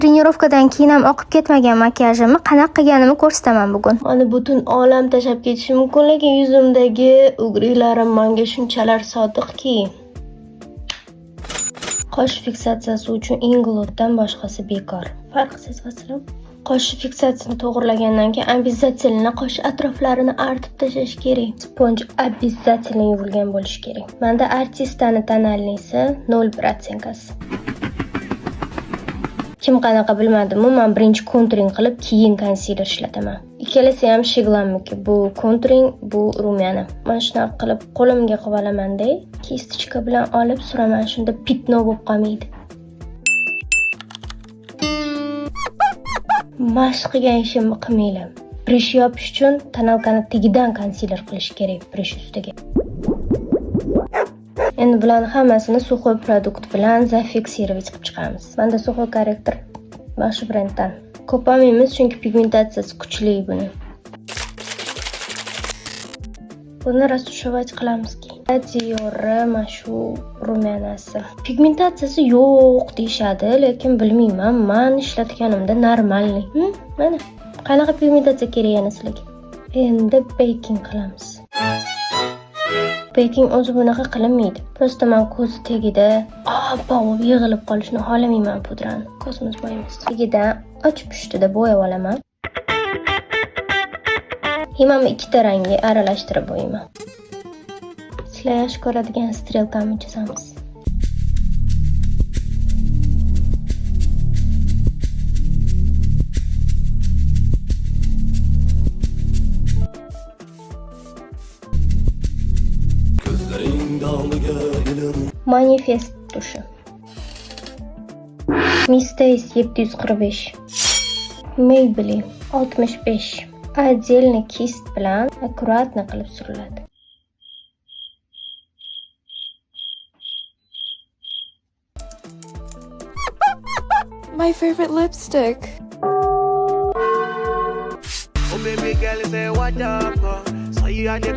Тренировка dan keyin ham oqib ketmagan makiyajimni qanaqa qilganimni ko'rsataman bugun. Mani butun olam tashlab ketishi mumkin, lekin yuzimdagi угри larim menga shunchalar sodiqki. Qosh fiksatsiyasi uchun Inglotdan boshqasi bekor. Farq sezasizmi? Qosh fiksatsiyasini to'g'irlagandan keyin обязательно qosh atroflarini artib tashlash kerak. Спонж обязательно yuvilgan bo'lishi kerak. Menda Artistani тональный si 01 оттенка si. Kim qanaqa bilmadimu, man birinchi контуринг qilib, keyin консилер ishlataman. Ikkalasi ham Sheglamniki. Bu контуринг, bu румяна. Man shunaqa qilib qo'limga qilib olamanda, кисточка bilan olib suraman, shunda пятно bo'lib qolmaydi. Mashq qilgan ishimni qilmanglar. Прыщ yopish uchun тоналка ni tagidan консилер qilish kerak, прыщ ustiga. Endi bularni hammasini сухой продукт bilan зафиксировать qilib chiqamiz. Menda сухой корректор mana shu brenddan. Ko'p olmaymiz, chunki pigmentatsiyasi kuchli buni. Buni растушевать qilamiz keyin. Dior mana shu румяна si. Pigmentatsiyasi yo'q deyishadi, lekin bilmayman. Man ishlatganimda нормальный. Mana qanaqa pigmentatsiya kerak yana sizlarga? Endi baking qilamiz. Baking o'zi bunaqa qilinmaydi. Просто man ko'z tagida oppoq bo'lib yig'ilib qolishini xohlamayman pudrani. Ko'zimiz bo'yaymiz. Tagidan och pushtida bo'yab olaman. И mana ikkita rangga aralashtirib bo'yayman. Sizlar yaxshi ko'radigan стрелка ni chizamiz. Ko'zlaring dog'liga ilin. Manifest тушь i. Mistace 745. Maybelline 65. Отдельно кисть bilan аккуратно qilib suriladi. My favorite lipstick. Oh, baby girl, say what up? Oh. So you are the